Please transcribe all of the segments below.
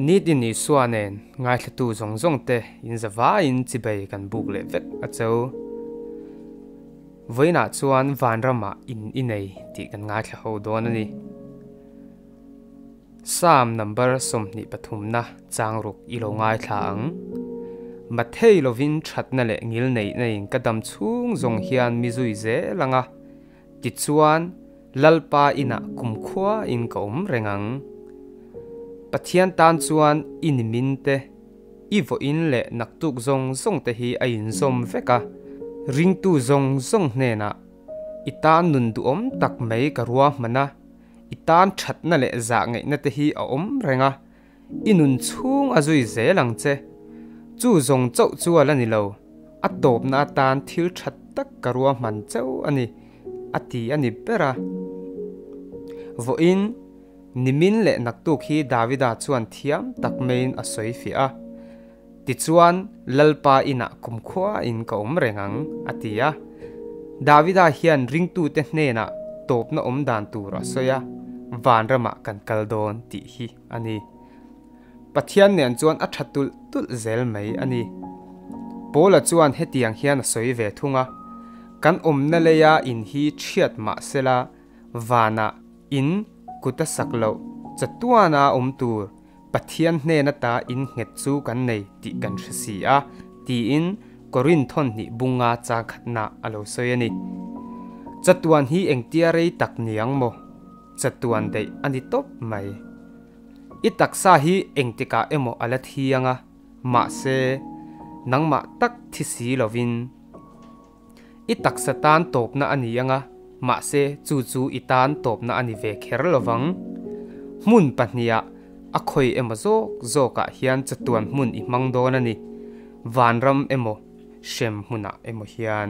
Nitin Isua nen ngaithlatu zawng zawng te in zavaiin chibei kan buk leh vek a cho. Vawiinah chuan vanramah in i nei tih kan ngaithla ho dawn a ni. Psalm number 23na changruk i lo ngaithla ang. Mathei lovin thatna leh ngil neihna in ka dam chhung zawng hian mi zui zel anga, tichuan Lalpa inah kumkhua in ka awm reng ang. Pathian tan chuan i nimin te, i vawiin leh naktuk zawng zawng te hi a inzawm vek a, ringtu zawng zawng hnenah i tan nun duhawm tak mai ka ruahman a, i tan thatna leh zah ngaihna te hi a awm reng a, i nun chhung a zui zel ang che. Chu zawng chauh chu a la ni lo, a tawpna atan thil tha tak ka ruahman chauh a ni, a ti a ni ber a. Vawiin, nimin leh naktuk hi Davida chuan thiam tak maiin a sawi fiah a. Tichuan, Lalpa inah kumkhuain ka awm reng ang, a ti a. Davida hian ringtute hnenah tawpna awm dan tur a sawi a, vanramah kan kal dawn tih hi a ni. Pathian nen chuan a tha tulh tulh zel mai a ni. Paula chuan hetiang hian a sawi ve thung a, Kan awmna leia in hi chhiat mah sela, vanah in kut a sak loh chatuana awm tur Pathian hnen ata in nghet chu kan nei tih kan hre si a, tiin Korinth thawnhnih bunga chang khatna a lo sawi a ni. Chatuan hi engtia rei tak niang maw? Chatuan daih a ni tawp mai. I taksa hi engtikah emaw a la thiang a, mahse, nangmah tak thi si lovin i taksa tan tawpna a ni ang a, mahse, chu chu i tan tawpna a ni ve kher lovang. Hmun pahnihah a khawi emaw zawk zawkah hian chatuan hmun i hmang dawn a ni, vanram emaw hrem hmunah emaw hian.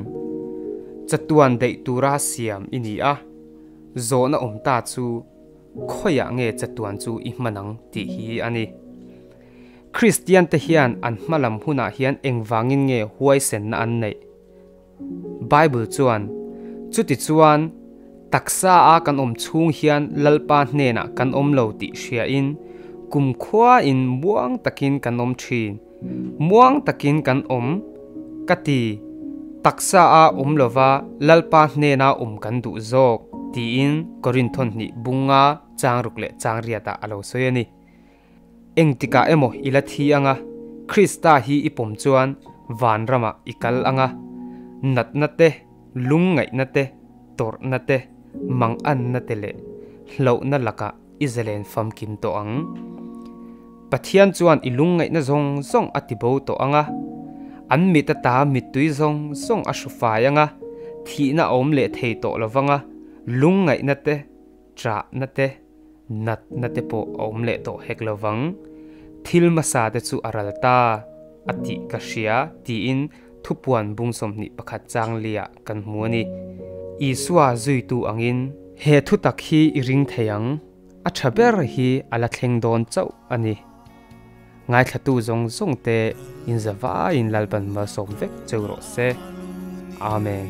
Chatuan daih tura siam i ni a, zawhna awm ta chu Khawiah nge chatuan chu i hman ang tih hi a ni. Kristiante hian an hmalam hunah hian engvangin nge huaisenna an neih? Bible chuan, Chutichuan, taksa a kan awm chhung hian Lalpa hnenah kan awm lo tih hriain, kumkhuain muang takin kan awm thin. Muang takin kan awm, ka ti. Taksa a awm lova Lalpa hnena awm kan duh zawk, tiin Korinthon hnih bunga changruk leh changriatah a lo sawi a ni. Engtikah emaw i la thi anga, Krista hi i pawm chuan vanramah i kal anga, natna te, lungngaihna te, tawrhna te, manganna te leh hlauhna lakah i zalen famkim tawh ang. Pathian chuan i lungngaihna zawng zawng a tibo tawh ang a, an mit ata mittui zawng zawng a hru fai ang a, thihna a awm leh thei tawh lo vang a, lungngaihna te, ṭahna te, natna te pawh a awm leh tawh hek lo vang. Thil hmasa te chu a ral ta, a tih ka hria, tiin thupuan bung 21 chang liah kan hmu a ni. Isua zuitu angin he thutak hi i ring thei ang, a tha ber hi a la thleng dawn chauh a ni. Ngaithlatu zawng zawng te in zavaiin Lalpan malsawm vek cheu rawh se. Amen.